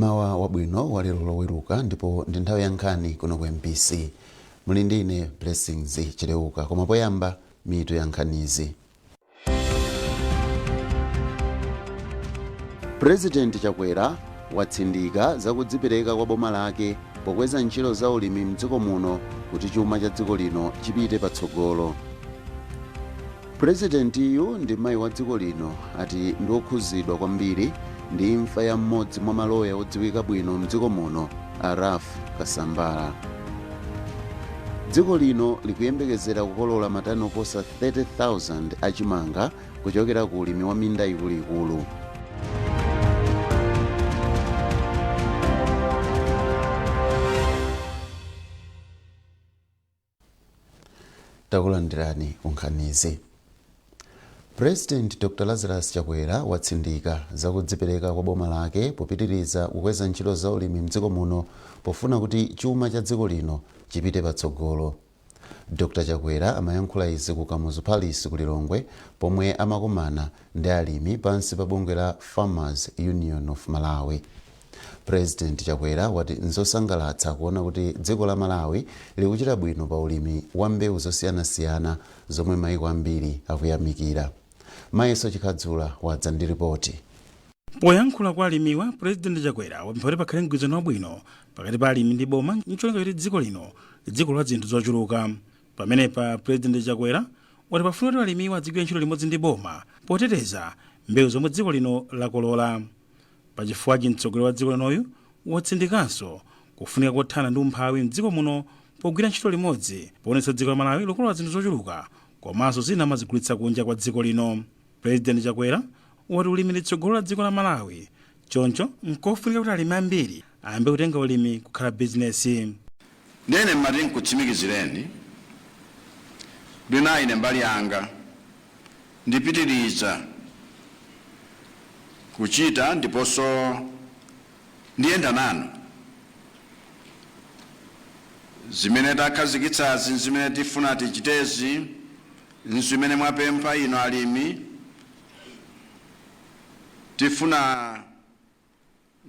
Mmawa wabwino wa lero Loweruka, ndipo ndi nthawi ya nkhani kuno ku MBC. Muli ndi ine Blessings Chileuka, koma poyamba mitu ya nkhanizi. President Chakwera watsindika zakudzipereka kwa boma lake pokweza ntchito za ulimi mdziko muno kuti chuma cha dziko lino chipite patsogolo. Purezidentiyu ndi mayi wa dziko lino ati ndi okhuzidwa kwambiri ndi imfa ya mmodzi mwa maloya odziwika bwino mdziko muno, a Ralph Kasambara. Dziko lino likuyembekezera kukolola matani oposa 30,000 a chimanga kuchokera ku ulimi wa minda ikuluikulu. Takulandirani ku nkhanizi. President Dr Lazarus Chakwera watsindika zakudzipereka kwa boma lake popitiriza kukweza ntchito za ulimi mdziko muno pofuna kuti chuma cha dziko lino chipite patsogolo. Dr Chakwera amayankhula izi ku Kamuzu Palace ku Lilongwe pomwe amakumana ndi alimi pansi pa bungwe la Farmers Union of Malawi. President Chakwera wati nzosangalatsa kuona kuti dziko la Malawi likuchita bwino pa ulimi wa mbewu zosiyanasiyana zomwe maiko ambiri akuyamikira. Mayeso Chikhadzula wadza ndi ripoti. Poyankhula kwa alimiwa, Purezidenti Chakwera wapempha kuti pakhale mgwirizano wabwino pakati pa alimi ndi boma ncholinga choti dziko lino lidzikolola zinthu zochuluka. Pamenepa Purezidenti Chakwera wati pafunika kuti alimiwa adzigwira ntchito limodzi ndi boma poteteza mbewu zomwe dziko lino lakolola. Pachifukwachi mtsogoleri wa dziko linoyu watsindikanso kufunika kothana ndi umphawi mdziko muno pogwira ntchito limodzi poonetsa dziko la Malawi likukolola zinthu zochuluka komanso zina amazigulitsa kunja kwa dziko lino. Purezidenti Chakwera wati ulimi ndi tsogolo la dziko la Malawi, choncho nkofunika kuti alimi ambiri ayambe kutenga ulimi kukhala bizinesi. Ndiye ine ndimati nkutsimikizireni kuti na ine mbali yanga ndipitiriza kuchita ndiponso ndiyenda nanu zimene takhazikitsazi, zimene tifuna tichitezi, nzimene mwapempha inu alimi. Tifuna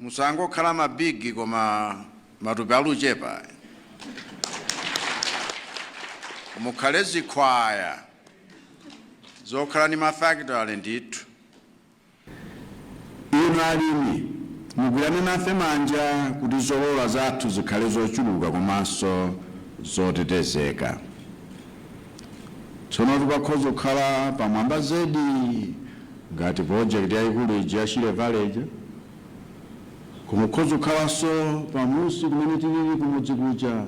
musangokhala mabigi koma matupi aluchepa, mukhale zikhwaya zokhala ndi mafakitale ndithu. Inu alimi, mugwirane nafe manja kuti zokolola zathu zikhale zochuluka komanso zotetezeka. Tsono tikakhoza kukhala pamwamba zedi ngati project yayikulu ija ya Shire Valley ija, koma kukhoza kukhalanso pamusi kumene tilili kumudzi kuja,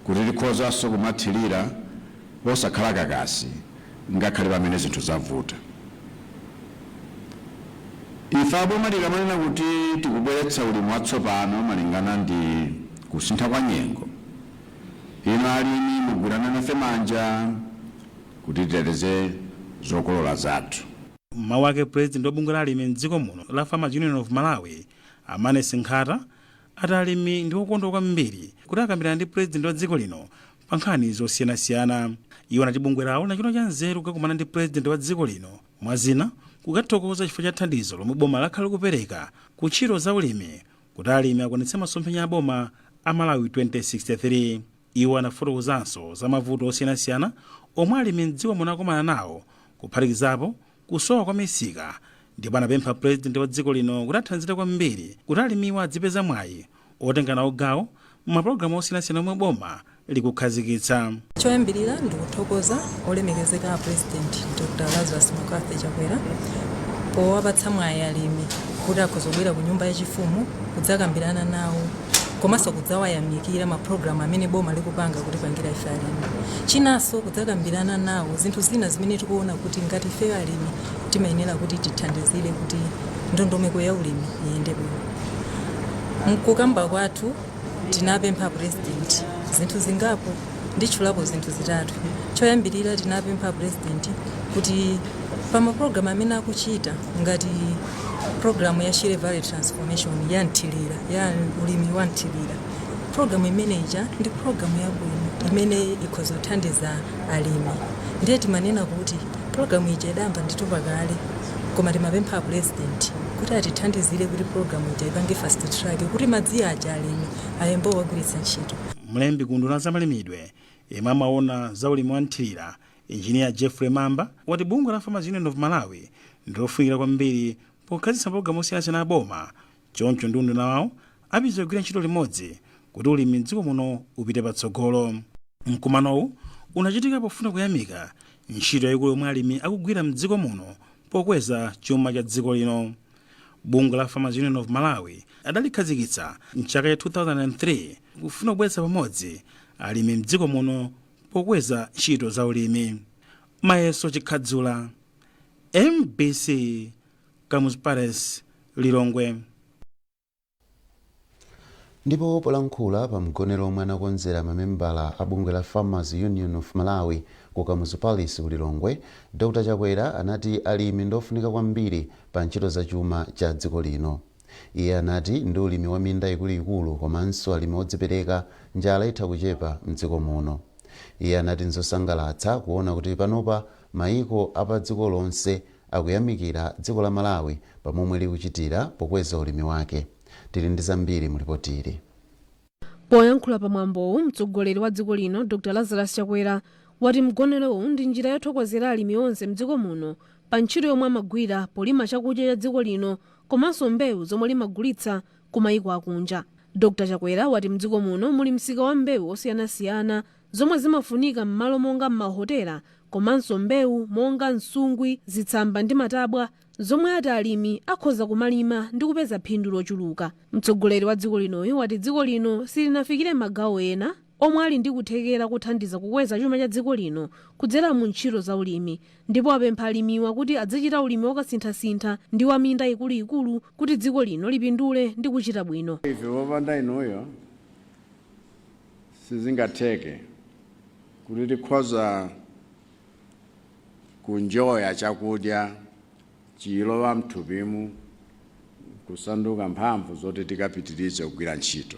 kuti tikhozanso kumathirira osakhala kakasi ngakhale pamene zinthu zavuta. Ife aboma tikamanena kuti tikubweretsa ulimi watsopano malingana ndi kusintha kwa nyengo, inu alimi mugwirane nafe manja kuti titeteze zokolola zathu. M'mawu ake, purezidenti wa bungwe la alimi mdziko muno la Farmers Union of Malawi, a Maness Nkhata, ati alimi ndi okondwa kwambiri kuti akambirana ndi purezidenti wa dziko lino pa nkhani zosiyanasiyana. Iwo anati bungwe lawo linachita cha nzeru kukakumana ndi purezidenti wa dziko lino, mwa zina kukathokoza chifukwa cha thandizo lomwe boma lakhala likupereka ku ntchito za ulimi kuti alimi akwanitse masomphenya a boma a Malawi 2063. Iwo anafotokozanso za mavuto osiyanasiyana omwe alimi mdziko muno akumana nawo, kuphatikizapo kusowa kwa misika, ndipo anapempha purezidenti wa dziko lino kuti athandizire kwambiri kuti alimiwa adzipeza mwayi otenga nawo gawo m'mapulogalamu osiyanasiyana omwe boma likukhazikitsa. Choyambirira ndikuthokoza olemekezeka a President Dr Lazarus McCarthy Chakwera powapatsa mwayi alimi kuti akhoza kubwera ku nyumba yachifumu kudzakambirana nawo komanso kudzawayamikira mapulogalamu amene boma likupanga kutipangira ife alimi. Chinanso, kudzakambirana nawo zinthu zina zimene tikuona kuti ngati ifeyo alimi timayenera kuti tithandizire kuti ndondomeko ya ulimi iyende bwino. Mkukamba kwathu tinapempha President zinthu zingapo, nditchulapo zinthu zitatu. Choyambirira, tinapempha President kuti pa mapulogalamu amene akuchita ngati pulogalamu ya Shire Valley Transformation ya mthirira, ya ulimi wa mthirira, pulogalamu imene ija ndi pulogalamu yabwino imene ikhoza kuthandiza alimi. Ndiye timanena kuti pulogalamu ija idayamba ndithu pakale, koma timapempha President Kuti atithandizire kuti program ija ipange fast track, kuti madzi aja alimi ayambe kuwagwiritsa ntchito. Mlembi ku unduna zamalimidwe yemwe amaona za ulimi wa nthirira, Injiniya Jeffrey Mamba, wati bungwe la Farmers Union of Malawi ndilofunikira kwambiri pokhazikitsa mapulogalamu osiyanasiyana a boma. Choncho ndi unduna wawo apitiriza kugwira ntchito limodzi kuti ulimi mdziko muno upite patsogolo. Mkumanowu unachitika pofuna kuyamika ntchito yayikulu yomwe alimi akugwira mdziko muno pokweza chuma cha dziko lino. Bungwe la Farmers Union of Malawi adalikhazikitsa mchaka cha 2003 kufuna kubweretsa pamodzi alimi mdziko muno pokweza ntchito za ulimi. Mayeso Chikhadzula, MBC, Kamuzu Palace, Lilongwe. Ndipo polankhula pa mgonero omwe anakonzera mamembala a bungwe la Farmers Union of Malawi ku Kamuzu Palace ku Lilongwe, Dr Chakwera anati alimi ndofunika kwambiri pa ntchito za chuma cha dziko lino. Iye anati ndi ulimi wa minda ikuluikulu komanso alimi odzipereka, njala itha kuchepa mdziko muno. Iye anati nzosangalatsa kuona kuti panopa mayiko apa dziko lonse akuyamikira dziko la Malawi pamomwe likuchitira pokweza ulimi wake. Tili ndi zambiri mulipotili. Poyankhula pamwambowu, mtsogoleri wa dziko lino Dr Lazarus Chakwera wati mgonerowu ndi njira yothokozera alimi onse mdziko muno pa ntchito yomwe amagwira polima chakudya cha dziko lino komanso mbewu zomwe limagulitsa ku mayiko akunja. Dr Chakwera wati mdziko muno muli msika wa mbewu osiyanasiyana zomwe zimafunika m'malo monga m'mahotela, komanso mbewu monga nsungwi, zitsamba ndi matabwa zomwe ati alimi akhoza kumalima ndi kupeza phindu lochuluka. Mtsogoleri wa dziko linoyu wati dziko lino silinafikire magawo ena omwe ali ndi kuthekera kuthandiza kukweza chuma cha dziko lino kudzera mu ntchito za ulimi, ndipo apempha alimiwa kuti azichita ulimi wakasinthasintha ndi wa minda ikuluikulu kuti dziko lino lipindule ndi kuchita bwino. Ife wopanda inuyo sizingatheke kuti tikhoza kunjoya chakudya chilowa mthupimu kusanduka mphamvu zoti tikapitirize kugwira ntchito.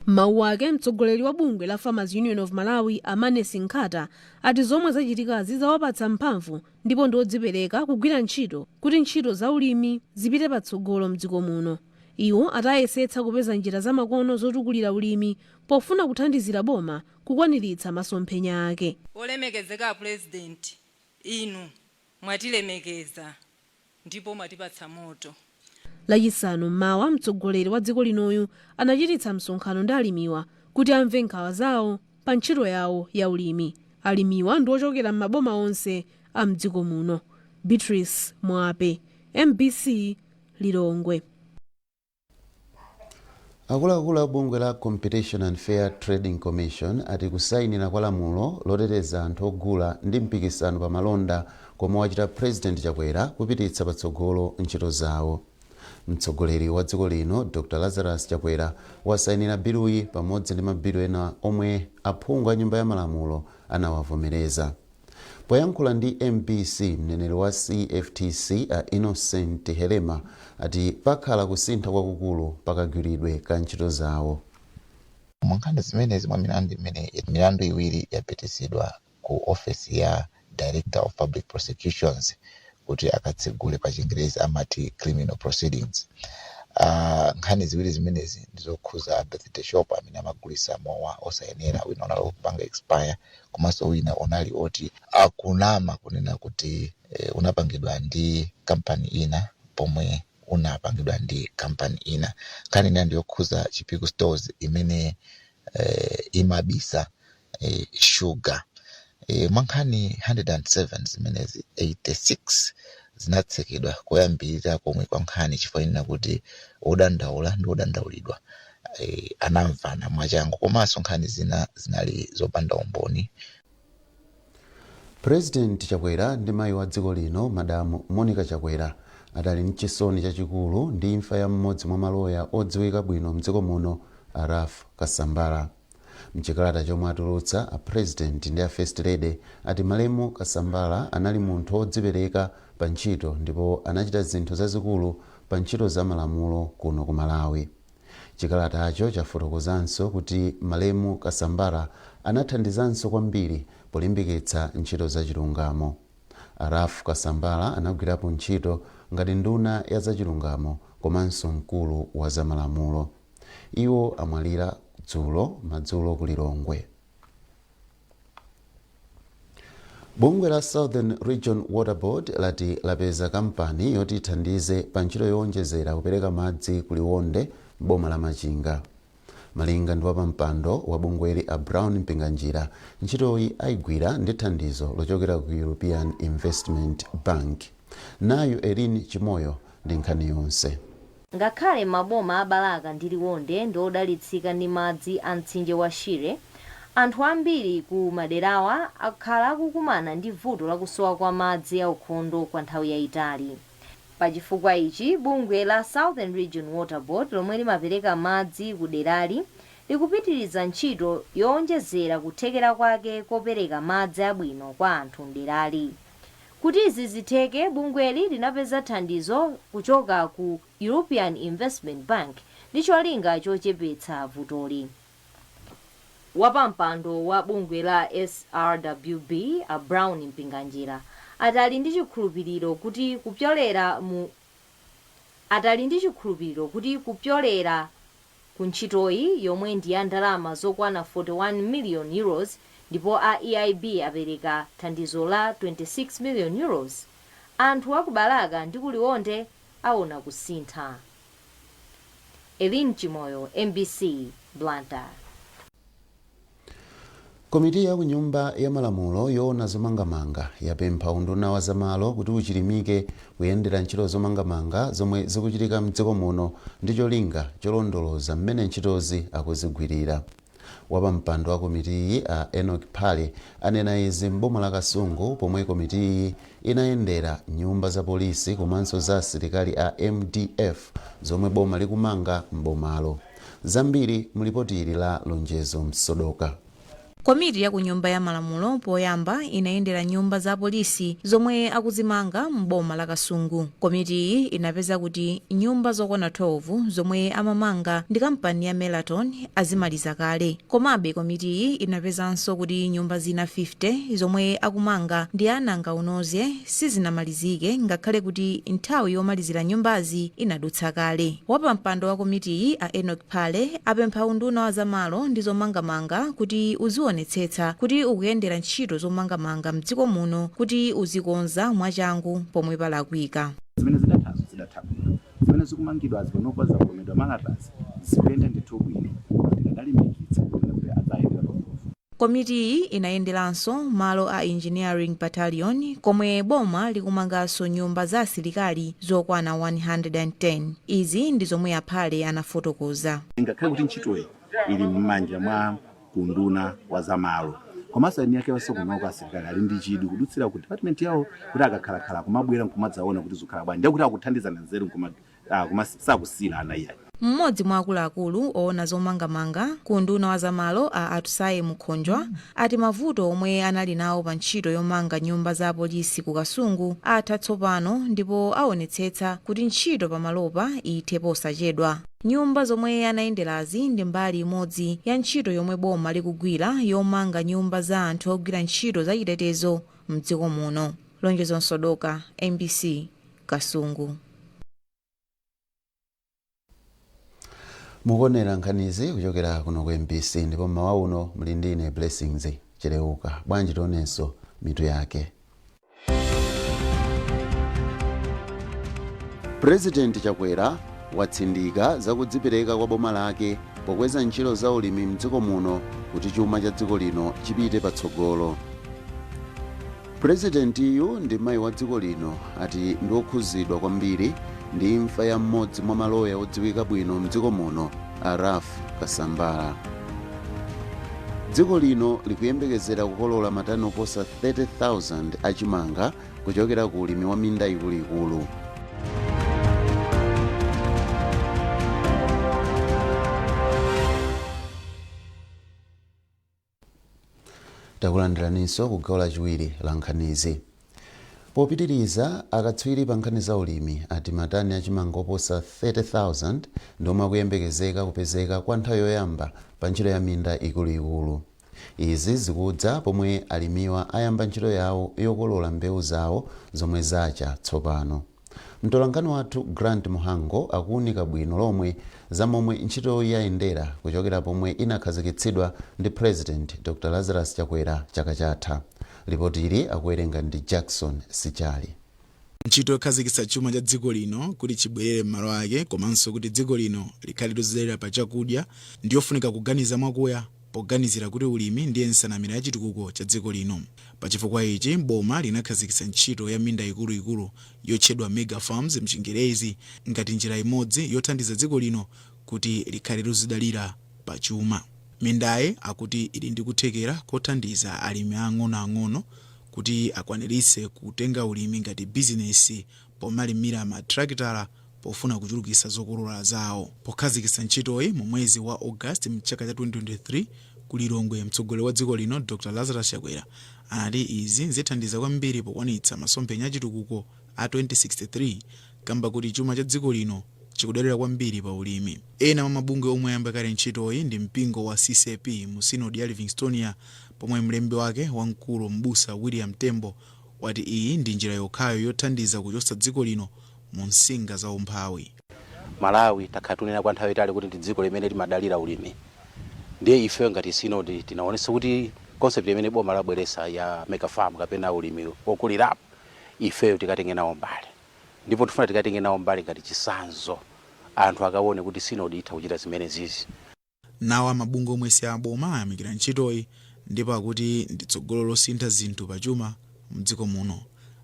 Mawu ake, mtsogoleri wa bungwe la Farmers Union of Malawi, Amanesi Nkhata, ati zomwe zachitikazi zawapatsa mphamvu ndipo ndi odzipereka kugwira ntchito kuti ntchito za ulimi zipite patsogolo mdziko muno. Iwo atayesetsa kupeza njira zamakono zotukulira ulimi pofuna kuthandizira boma kukwaniritsa masomphenya ake. Olemekezeka Purezidenti, inu mwatilemekeza ndipo mwatipatsa moto. Lachisanu mmawa, mtsogoleri wa dziko linoyu anachititsa msonkhano ndi alimiwa kuti amve nkhawa zawo pa ntchito yawo ya ulimi. Alimiwa ndi ochokera m'maboma onse a mdziko muno. Beatrice Mwape, MBC, Lilongwe. Akuluakulu a bungwe la Competition and Fair Trading Commission ati kusayinira kwa lamulo loteteza anthu ogula ndi mpikisano pa malonda komwe wachita President Chakwera kupititsa patsogolo ntchito zawo. Mtsogoleri wa dziko lino Dr Lazarus Chakwera wasayinira biluyi pamodzi ndi mabilu ena omwe aphungu a Nyumba ya Malamulo anawavomereza. Poyankhula ndi MBC, mneneri wa CFTC a Innocent Helema ati pakhala kusintha kwakukulu pakagwiridwe ka ntchito zawo. Mwa nkhani zimenezi, mwa milandu imene, milandu iwiri yapitisidwa ku ofesi ya Director of Public Prosecutions kuti akatsegule, pa Chingerezi amati criminal proceedings. Nkhani ziwiri zimenezi ndizokhuza birthday shop amene amagulisa mowa osayenera, wina unali kupanga expire, komanso wina unali oti akunama kunena kuti unapangidwa ndi kampani ina pomwe unapangidwa ndi kampani ina. Nkhani ina ndiyokhuza Chipiku Stores imene imabisa sugar. Mwa nkhani 107 zimenezi, 86 zinatsekedwa koyambirira komwe kwa nkhani chifukwa chonena kuti wodandaula ndi wodandaulidwa anamvana mwachangu, komanso nkhani zina zinali zopanda umboni. President Chakwera ndi mayi wa dziko lino Madamu Monica Chakwera adali mchisoni chachikulu ndi imfa ya mmodzi mwa maloya odziwika bwino mdziko muno, a Ralph Kasambara. Mchikalata chomwe atulutsa, a President ndi a First Lady ati malemu Kasambara anali munthu wodzipereka pa ntchito ndipo anachita zinthu zazikulu pa ntchito za malamulo kuno ku Malawi. Chikalatacho chafotokozanso kuti malemu Kasambara anathandizanso kwambiri polimbikitsa ntchito za chilungamo. A Ralph Kasambara anagwirapo ntchito ngati nduna ya zachilungamo. Komanso mkulu wa zamalamulo. Iwo amwalira dzulo madzulo ku Lilongwe. Bungwe la Southern Region Water Board lati lapeza kampani yoti ithandize pa ntchito yowonjezera kupereka madzi ku Liwonde, boma la Machinga. Malinga ndi wapampando wa bungweli, a Brown Mpinganjira, ntchitoyi ayigwira ndi thandizo lochokera ku European Investment Bank. Nayo Erin Chimoyo ndi nkhani yonse. Ngakhale maboma a Balaka ndi Liwonde ndi odalitsika ndi madzi a mtsinje wa Shire, anthu ambiri ku maderawa akhala akukumana ndi vuto lakusowa kwa madzi aukhondo kwa nthawi yayitali. Pachifukwa ichi, bungwe la Southern Region Water Board, lomwe limapereka madzi ku derali, likupitiriza ntchito yowonjezera kuthekera kwake kopereka madzi abwino kwa anthu mderali. Kuti izi zitheke, bungweli linapeza thandizo kuchoka ku European Investment Bank ndi cholinga chochepetsa vutoli. Wapampando wa bungwe la SRWB, a Brown Mpinganjira, atali ndi chikhulupiriro kuti kupyolera ku ntchitoyi, yomwe ndi ya ndalama zokwana €41 million, ndipo a EIB apereka thandizo la €26 million, anthu aku Balaka ndi kuLionde aona kusintha. Elin Chimoyo, MBC, Blantyre. Komiti ya kunyumba ya malamulo yoona zomangamanga yapempha unduna wa zamalo kuti uchilimike kuyendera ntchito zomangamanga zomwe zikuchitika mdziko muno ndi cholinga cholondoloza mmene ntchitozi akuzigwirira. Wapampando wa komitiyi, a Enoch Phale, anena izi m'boma la Kasungu pomwe komitiyi inayendera nyumba za polisi komanso za asilikali a MDF zomwe boma likumanga m'bomalo. Zambiri mulipoti ili la Lonjezo Msodoka. Komiti ya ku nyumba ya malamulo poyamba inayendera nyumba za polisi zomwe akuzimanga m'boma la Kasungu. Komitiyi inapeza kuti nyumba zokwana 12 zomwe amamanga ndi kampani ya Melaton azimaliza kale. Komabe, komitiyi inapezanso kuti nyumba zina 50 zomwe akumanga ndi ananga unoze sizinamalizike, ngakhale kuti nthawi yomalizira nyumbazi inadutsa kale. Wapampando wa komitiyi, a Enoch Phale, apempha unduna wa zamalo ndi zomangamanga kuti uzionetsetsa kuti ukuyendera ntchito zomangamanga mdziko muno, kuti uzikonza mwachangu pomwe palakwika. Zimene zidathazo zidatha bwino. Zimene zikumangidwa panopa, zakomedwa malatasi, zikuyenda ndithu bwino. Tikadalimbikitsa kuti adzayendera pafupi. Komitiyi inayenderanso malo a Engineering Battalion komwe boma likumanganso nyumba za asilikali zokwana 110. Izi ndi zomwe aPhale anafotokoza. Ngakhale kuti ntchitoyi ili m'manja mwa unduna wa zamalo, komanso eni ake wasokunoko asilikali ali ndi chidwi kudutsira ku department yawo kuti akakhalakhala kumabwera nkumadzaona kuti zikukhala bwanji, ndiye kuti akuthandizana nzeru sakusiyana iyayi. Mmodzi mwa akuluakulu oona zomangamanga ku unduna wa zamalo, a Atusaye Mukhonjwa, ati mavuto omwe anali nawo pa ntchito yomanga nyumba za apolisi ku Kasungu atha tsopano, ndipo aonetsetsa kuti ntchito pamalopa ithe posachedwa. Nyumba zomwe anayenderazi ndi mbali imodzi ya ntchito yomwe boma likugwira yomanga nyumba za anthu ogwira ntchito zachitetezo mdziko muno. Lonjezo Msodoka, MBC, Kasungu. Mukuonera nkhanizi kuchokera kuno ku MBC, ndipo mmawa uno muli ndine Blessings Cheleuka. Bwanji tionenso mitu yake. President Chakwera watsindika zakudzipereka kwa boma lake pokweza ntchito za ulimi mdziko muno kuti chuma cha dziko lino chipite patsogolo. Purezidentiyu ndi mayi wa dziko lino ati ndi okhuzidwa kwambiri ndi imfa ya mmodzi mwa maloya odziwika bwino mdziko muno, a Ralph Kasambara. Dziko lino likuyembekezera kukolola matani oposa 30,000 achimanga kuchokera ku ulimi wa minda ikuluikulu. Takulandiraninso ku gawo lachiwiri la nkhanizi. Popitiriza, akatswiri pa nkhani za ulimi ati matani achimanga oposa 30,000 ndiomwe akuyembekezeka kupezeka kwa nthawi yoyamba pa ntchito ya minda ikuluikulu. Izi zikudza pomwe alimiwa ayamba ntchito yawo yokolola mbewu zawo zomwe zacha tsopano. Mtolankhani wathu Grant Muhango akuwunika bwino lomwe za momwe ntchitoyi yayendera kuchokera pomwe inakhazikitsidwa ndi President Dr Lazarus Chakwera chaka chatha. Ripoti ili akuwerenga ndi Jackson Sichali. Ntchito yokhazikitsa chuma cha dziko lino kuti chibwerere m'malo ake komanso kuti dziko lino likhale lozidalira pa chakudya ndiyofunika kuganiza mwakuya, poganizira kuti ulimi ndiye nsanamira ya chitukuko cha dziko lino. Pachifukwa ichi, boma linakhazikitsa ntchito ya minda ikuluikulu yotchedwa mega farms mchingerezi ngati njira imodzi yothandiza dziko lino kuti likhale lozidalira pa chuma. Mindayi akuti ili ndi kuthekera kothandiza alimi ang'onoang'ono kuti akwaniritse kutenga ulimi ngati bizinesi pomalimira matrakitala pofuna kuchulukitsa zokolola zawo. Pokhazikitsa ntchitoyi mu mwezi wa August mchaka cha 2023 ku Lilongwe, mtsogoleri wa dziko lino Dr Lazarus Chakwera anati izi zithandiza kwambiri pokwanitsa masomphenya achitukuko a 2063, kamba kuti chuma cha dziko lino chikudalira kwambiri pa ulimi. Ena mwa mabungwe omwe ayamba kale ntchitoyi ndi mpingo wa CCAP mu sinodi ya Livingstonia, pomwe mlembi wake wamkulu Mbusa William Tembo wati iyi ndi njira yokhayo yothandiza kuchotsa dziko lino mu nsinga za umphawi. Malawi takhala tunena kwa nthawi itali kuti ndi dziko limene limadalira ulimi. Ndiye ife ngati sinodi tinaonetsa kuti concept imene boma labweretsa ya mega farm kapena ulimi wokulirapo, ifeyo tikatenge nawo mbali, ndipo tifuna tikatenge nawo mbali ngati chitsanzo, anthu akaone kuti sinodi itha kuchita zimene zizi. Nawo amabungwe omwe si aboma ayamikira ntchitoyi ndipo akuti ndi tsogolo losintha zinthu pachuma mdziko muno.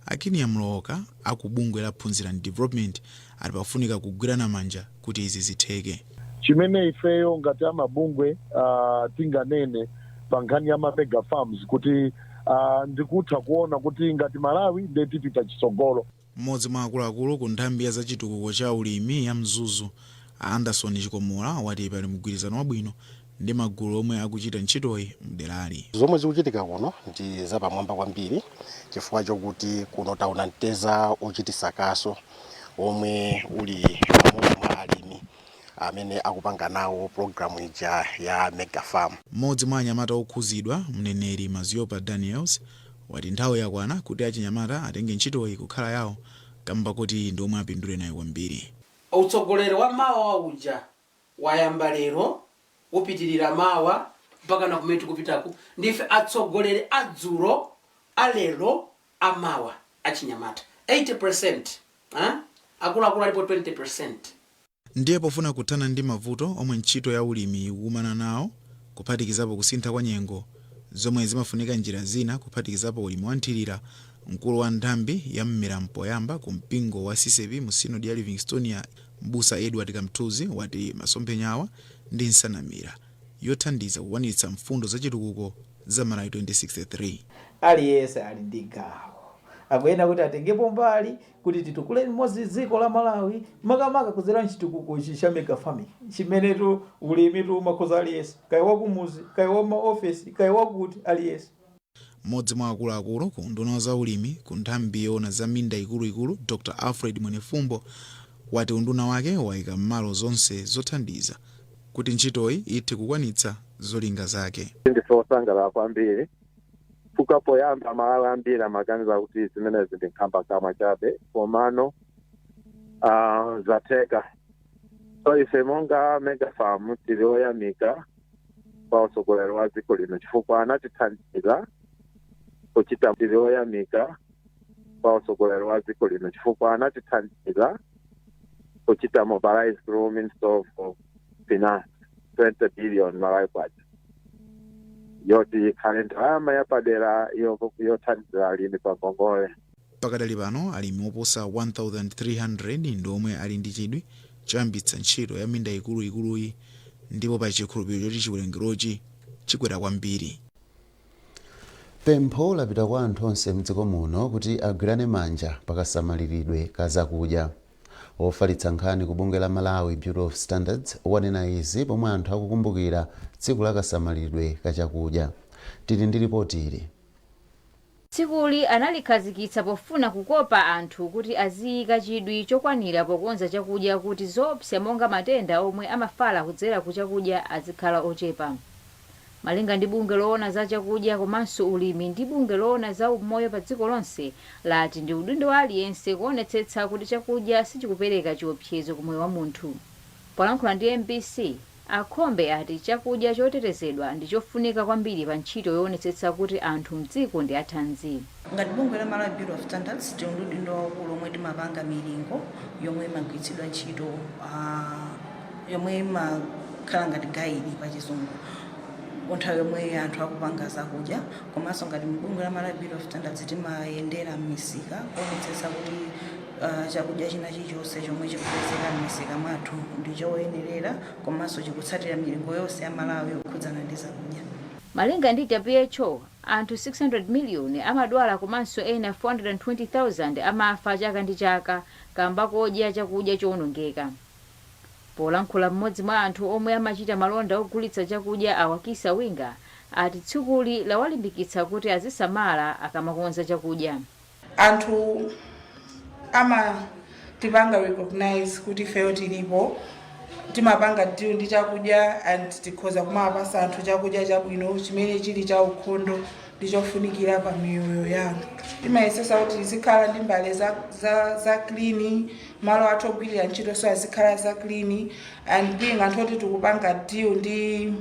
Akinia Mlowoka aku bungwe la Phunzirani Development ati pafunika kugwirana manja kuti izi zitheke. Chimene ifeyo ngati amabungwe tinganene pa nkhani ya ma mega farms kuti ndikutha kuona kuti ngati Malawi ndiye tipita chitsogolo. Mmodzi mwa akuluakulu ku nthambi ya zachitukuko cha ulimi ya Mzuzu, Anderson Chikomola, wati pali mgwirizano wabwino ndi magulu omwe akuchita ntchitoyi mderali. Zomwe zikuchitika kuno ndi zapamwamba kwambiri, chifukwa chokuti kuno taona mteza ochitisa kaso omwe uli amodzi mwa alimi amene akupanga nawo pulogalamu ija ya mega farm. Mmodzi mwa anyamata okhuzidwa, mneneri Maziopa Daniels, wati nthawi yakwana kuti achinyamata atenge ntchitoyi kukhala yawo, kamba kuti ndi omwe apindule nayo kwambiri. Utsogoleri wa mawa uja wayamba lero, upitirira mawa mpaka na kumene tikupitaku. Ndife atsogoleri adzulo, alero, amawa, achinyamata 80%, eh? Akuluakulu alipo 20%. Ndiye pofuna kuthana ndi mavuto omwe ntchito ya ulimi ikukumana nawo, kuphatikizapo kusintha kwa nyengo zomwe zimafunika njira zina kuphatikizapo ulimi wa nthirira, mkulu wa nthambi ya mmera mpoyamba ku mpingo wa CCAP mu sinodi ya Livingstonia, Mbusa Edward Kamthuzi, wati masomphenyawa ndi nsanamira yothandiza kukwaniritsa mfundo zachitukuko za Malawi 2063. Aliyense ali ndi gawo, akuyenera kuti atengepo mbali kuti titukule limodzi dziko la Malawi, makamaka kudzera mchitukuko ichi cha mega farming, chimenetu ulimi tu umakhoza aliyense, kaya wakumuzi, kaya wa maofesi, kaya wakuti, aliyense. Mmodzi mwa akuluakulu ku unduna wa zaulimi ku nthambi yoona za minda ikuluikulu, Dr Alfred Mwenefumbo, wati unduna wake wayika m'malo zonse zothandiza kuti ntchitoyi ithe kukwanitsa zolinga zake. Ndife osangalala kwambiri chifukwa poyamba Malawi ambiri amaganiza kuti zimenezi ndi nkhambakamwa chabe, komano zatheka. So ife monga mega farm tili oyamika kwa utsogoleri wa dziko lino chifukwa anatithandiza kuchita. Tili oyamika kwa utsogoleri wa dziko lino chifukwa anatithandiza kuchita mobilize through Minister of Finance 20 billion Malawi kwacha yoti ikhale ndalama yapadera yothandizira alimi pa ngongole. Pakadali pano alimi oposa 1300 ndi omwe ali ndi chidwi choyambitsa ntchito ya minda ikuluikuluyi, ndipo pali chikhulupiriro choti chiwerengerochi chikwera kwambiri. Pempho lapita kwa anthu onse mdziko muno kuti agwirane manja pakasamaliridwe ka zakudya. Wofalitsa nkhani ku bungwe la Malawi Bureau of Standards wanena izi pomwe anthu akukumbukira tsiku la kasamaliridwe ka chakudya. Tili ndi ripoti ili. Tsikuli analikhazikitsa pofuna kukopa anthu kuti aziyika chidwi chokwanira pokonza chakudya kuti zoopsa monga matenda omwe amafala kudzera ku chakudya azikhala ochepa. Malinga ndi bungwe loona za chakudya komanso ulimi ndi bungwe loona za umoyo pa dziko lonse, lati ndi udindo wa aliyense kuonetsetsa kuti chakudya sichikupereka chiopsezo ku moyo wa munthu. Polankhula ndi MBC, Akhombe ati chakudya chotetezedwa ndi chofunika kwambiri pa ntchito yoonetsetsa kuti anthu mdziko ndi athanzi. Ngati bungwe la Malawi Bureau of Standards, tili ndi udindo waukulu omwe timapanga milingo yomwe imagwiritsidwa ntchito, yomwe imakhala ngati guide pa Chizungu nthawi yomwe anthu akupanga zakudya. Komanso ngati bungwe la Malawi Bureau of Standards, timayendera m'misika kuonetsetsa kuti chakudya china chilichonse chomwe chikupezeka m'misika mwathu ndi choyenerera komanso chikutsatira milingo yonse ya Malawi yokhudzana ndi zakudya. Malinga ndi WHO, anthu 600 miliyoni amadwala komanso ena 420,000 amafa chaka ndi chaka kamba kodya chakudya chowonongeka. Polankhula mmodzi mwa anthu omwe amachita malonda ogulitsa chakudya, Awakisa Winga, ati tsikuli lawalimbikitsa kuti azisamala akamakonza chakudya. Anthu amatipanga recognize kuti ifeyo tilipo, timapanga deal ndi chakudya and tikhoza kumapasa anthu chakudya chabwino chimene chili cha ukhondo ndi chofunikira pa miyoyo yanu. Timayesesa kuti tizikhala ndi mbale za clean, malo athu ogwirira ntchito so azikhala za clean, and being anthu oti tikupanga deal ndi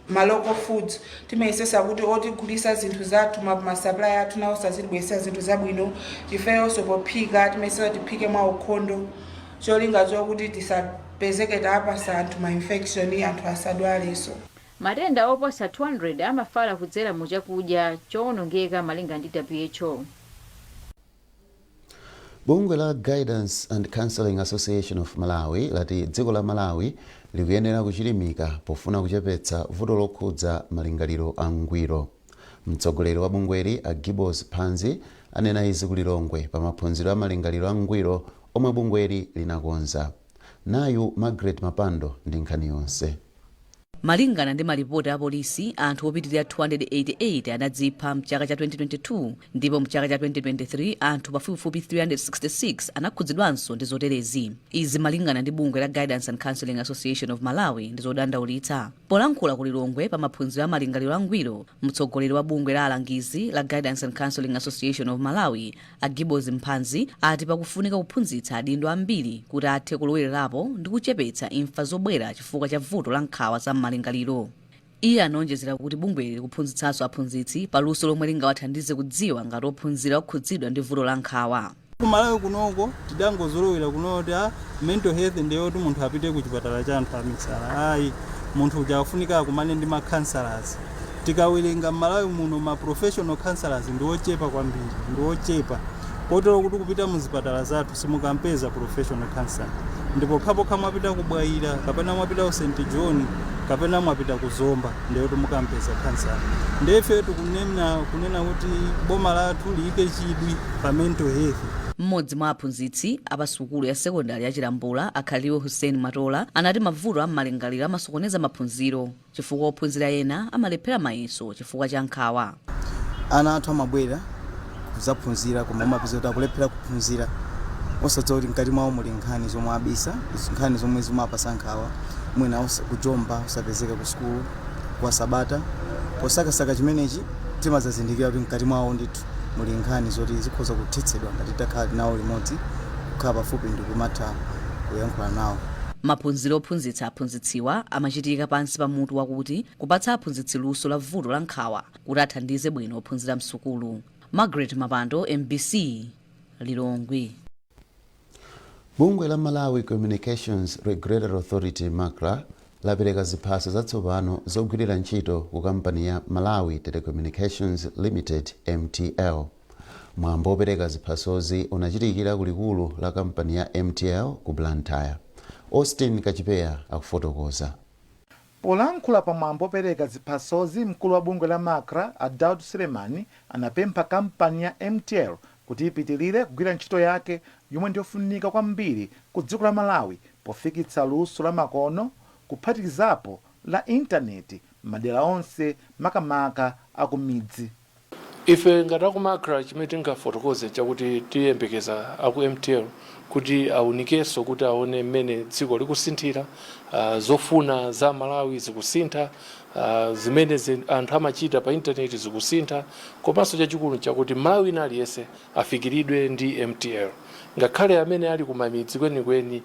ma local foods, timayesesa kuti otigulisa zinthu zathu, ma supplier athu, nawo sazitibweresera zinthu zabwino. Ifeyonso pophika timayesesa tiphike mwa ukhondo, cholinga chokuti tisapezeke tapasa anthu ma infection, anthu asadwalenso. Matenda oposa 200 amafala kudzera mu chakudya chowonongeka, malinga ndi WHO. Bungwe la Guidance and Counseling Association of Malawi lati dziko la Malawi likuyenera kuchilimika pofuna kuchepetsa vuto lokhudza malingaliro angwiro. Mtsogoleri wa bungweli, a Gibos Phanzi, anena izi ku Lilongwe pa maphunziro a malingaliro angwiro omwe bungweli linakonza. Nayu Margaret Mapando ndi nkhani yonse. Malingana ndi malipoti a polisi, anthu opitirira 288 anadzipha mchaka cha 2022, ndipo mchaka cha 2023 anthu pafupifupi 366 anakhudzidwanso ndi zoterezi. Izi, malingana ndi bungwe la Guidance and Counseling Association of Malawi, ndi zodandaulitsa. Polankhula ku Lilongwe pa maphunziro a malingaliro angwiro, mtsogoleri wa bungwe la alangizi la Guidance and Counseling Association of Malawi, a Gibos Mphanzi, ati pakufunika kuphunzitsa adindo ambiri kuti athe kulowererapo ndi kuchepetsa imfa zobwera chifukwa cha vuto la nkhawa za m'malingaliro. Iye anaonjezera kuti bungweli likuphunzitsanso aphunzitsi paluso lomwe lingawathandize kudziwa ngati ophunzira okhudzidwa ndi vuto la nkhawa. Kumalawi kunoko tidangozolowera kunoti a mental health ndiyoti munthu apite ku chipatala cha anthu amisala. Ayi, munthu uja afunika akumane ndi ma counselors. Tikawerenga m'Malawi muno, ma professional counselors ndi ochepa kwambiri, ndi ochepa kotero kuti kupita muzipatala zathu simukampeza professional counselor, ndipo pokhapokha mwapita ku Bwaila kapena mwapita ku St John kapena mwapita ku Zomba, ndiyoti mukampeza counselor. Ndife tikunena kunena kuti boma lathu liyike chidwi pa mental health. Mmodzi mwa aphunzitsi apasukulu ya sekondari ya Chilambula, Akhaliwe Hussein Matola, anati mavuto am'malingaliro amasokoneza maphunziro chifukwa ophunzira ena amalephera mayeso chifukwa cha nkhawa. Ana athu amabwera kudzaphunzira, koma amapeza kuti akulephera kuphunzira, osadziwa kuti mkati mwawo muli nkhani zomwe abisa, nkhani zomwe zimapasa nkhawa, mwina kujomba, usapezeka ku sukulu kwa sabata. Posakasaka chimenechi, timadzazindikira kuti mkati mwawo ndithu muli nkhani zoti zikhoza kuthetsedwa ngati takhala nawo limodzi, kukhala pafupi ndi kumatha kuyankhula nawo. Maphunziro ophunzitsa aphunzitsiwa amachitika pansi pa mutu wakuti kupatsa aphunzitsi luso la vuto la nkhawa kuti athandize bwino ophunzira msukulu. Margaret Mapando, MBC, Lilongwe. Bungwe la Malawi Communications Regulatory Authority, MACRA, lapereka ziphaso zatsopano zogwirira ntchito ku kampani ya Malawi Telecommunications Limited, MTL. Mwambo wopereka ziphasozi unachitikira ku likulu la kampani ya MTL ku Blantyre. Austin Kachipeya akufotokoza. Polankhula pamwambo opereka ziphasozi, mkulu wa bungwe la MACRA, a Daud Suleiman, anapempha kampani ya MTL kuti ipitilire kugwira ntchito yake yomwe ndiyofunika kwambiri ku dziko la Malawi pofikitsa luso la makono, kuphatikizapo la intaneti, madera onse, makamaka akumidzi. Ife ngati aku MACRA, chimene tingafotokoze chakuti tiyembekeza aku MTL kuti aunikenso kuti aone mmene dziko likusinthira, zofuna za Malawi zikusintha, zimene anthu amachita pa intaneti zikusintha. Komanso chachikulu chakuti Malawi ina aliyense afikiridwe ndi MTL, ngakhale amene ali kumamidzi kwenikweni.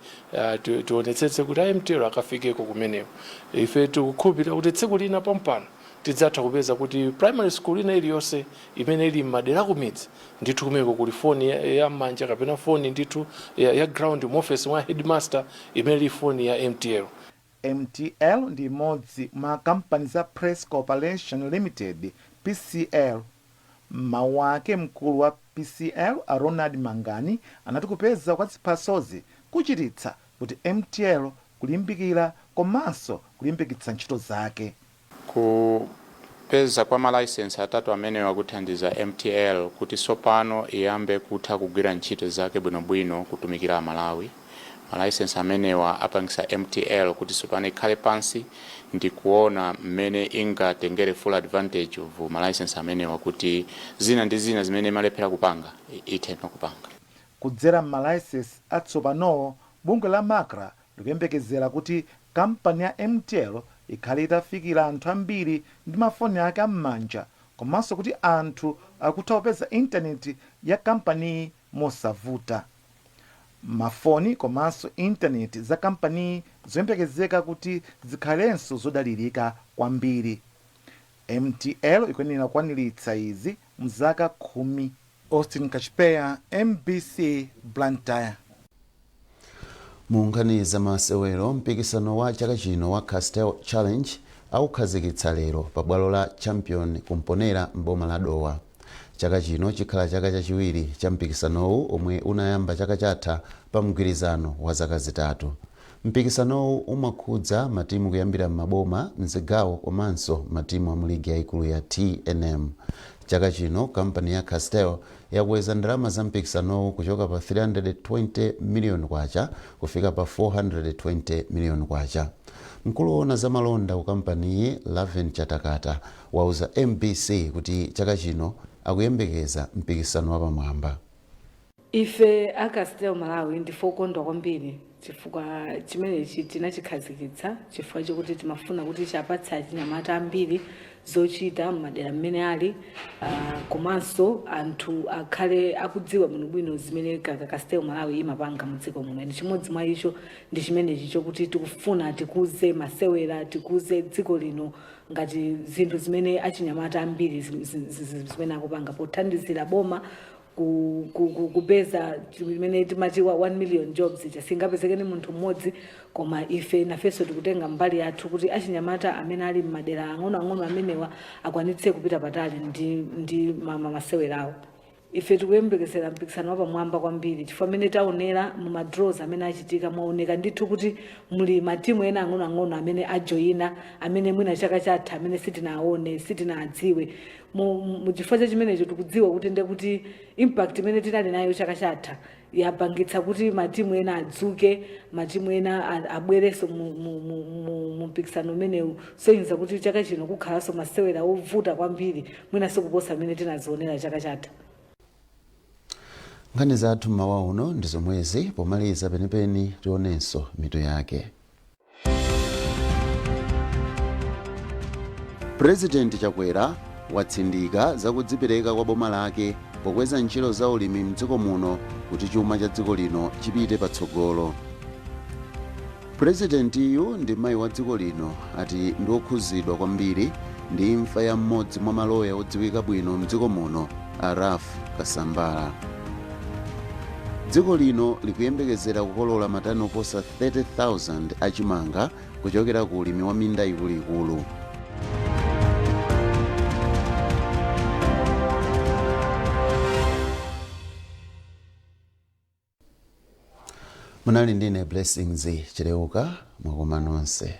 Tionetsetse kuti a MTL akafikeko kumeneko. Ife tikukhulupirira kuti tsiku lina pompano tidzatha kupeza kuti primary school ina iliyonse imene ili m'madera kumidzi ndithu kumeneko kuli foni ya m'manja kapena foni ndithu ya ground mu office mwa headmaster imene ili foni ya MTL. MTL ndi imodzi mwa kampani za Press Corporation Limited, PCL. Mmawu ake, mkulu wa PCL a Ronald Mangani anati kupeza kwa ziphasozi kuchititsa kuti MTL kulimbikira komanso kulimbikitsa ntchito zake. Kupeza kwa malaisensi atatu amenewa kuthandiza MTL kuti tsopano iyambe kutha kugwira ntchito zake bwinobwino kutumikira Amalawi. Malaisensi amenewa apangisa MTL kuti tsopano ikhale pansi ndi kuona mmene ingatengere full advantage of malaisensi amenewa, kuti zina ndi zina zimene imalephera kupanga ithe kupanga. Kudzera m'malaisensi atsopanowo, bungwe la MACRA likuyembekezera kuti kampani ya MTL ikhale itafikira anthu ambiri ndi mafoni ake am'manja, komanso kuti anthu akutha kupeza intaneti ya kampaniyi mosavuta. Mafoni komanso intaneti za kampaniyi zoyembekezeka kuti zikhalenso zodalirika kwambiri. MTL ikuyenera kukwaniritsa izi mzaka 10. Austin Kachipeya, MBC, Blantyre. Mu nkhani za masewero, mpikisano wa chaka chino wa Castel Challenge aukhazikitsa lero pa bwalo la Champion Kumponera m'boma la Dowa. Chaka chino chikhala chaka chachiwiri cha mpikisanowu omwe unayamba chaka chatha pa mgwirizano wa zaka 3. Mpikisanowu umakhudza matimu kuyambira m'maboma, mzigawo komanso matimu a mu ligi yayikulu ya TNM. Chaka chino kampani ya Castel yakweza ndalama za mpikisanowu kuchoka pa 320 miliyoni kwacha kufika pa 420 miliyoni kwacha. Mkulu woona za malonda ku kampaniyi, Laven Chatakata, wauza MBC kuti chaka chino akuyembekeza mpikisano wapamwamba. Ife a Castel Malawi ndife okondwa kwambiri chifukwa chimenechi tinachikhazikitsa chifukwa chokuti timafuna kuti chapatse achinyamata ambiri zochita m'madera mmene ali, komanso anthu akhale akudziwa bwinobwino zimene Castel Malawi imapanga mu dziko muno. Ndi chimodzi mwa icho ndi chimenechi chokuti tikufuna tikuze masewera, tikuze dziko lino ngati zinthu zimene achinyamata ambiri zimene akupanga pothandizira boma kupeza chimene timati 1 million jobs ija. Singapezeke ndi munthu mmodzi, koma ife nafenso tikutenga mbali yathu kuti achinyamata amene ali m'madera ang'onoang'ono amenewa akwanitse kupita patali ndi masewerawo. Ife tikuyembekezera mpikisano wapamwamba kwambiri chifukwa amene taonera mu ma draws amene achitika, mwaoneka ndithu kuti muli matimu ena ang'onoang'ono amene ajoyina, amene mwina chaka chatha amene sitinaone, sitinadziwe. Mu chifukwa cha chimenecho tikudziwa kuti ndekuti impact imene tinali nayo chaka chatha yapangitsa kuti matimu ena adzuke, matimu ena abwerenso mu mpikisano umenewu, sonyeza kuti chaka chino kukhalanso masewera ovuta kwambiri, mwinanso kuposa amene tinazionera chaka chatha. Nkhani zathu mmawa uno ndi zomwezi. Pomaliza penipeni, tionenso mitu yake. Purezidenti Chakwera watsindika zakudzipereka kwa boma lake pokweza ntchito za ulimi mdziko muno kuti chuma cha dziko lino chipite patsogolo. Purezidentiyu ndi mayi wa dziko lino ati ndi okhuzidwa kwambiri ndi imfa ya mmodzi mwa maloya odziwika bwino mdziko muno, a Ralph Kasambara. Dziko lino likuyembekezera kukolola matani oposa 30,000 achimanga kuchokera ku ulimi wa minda ikuluikulu. Munali ndine Blessings Chileuka. Mwakoma nonse.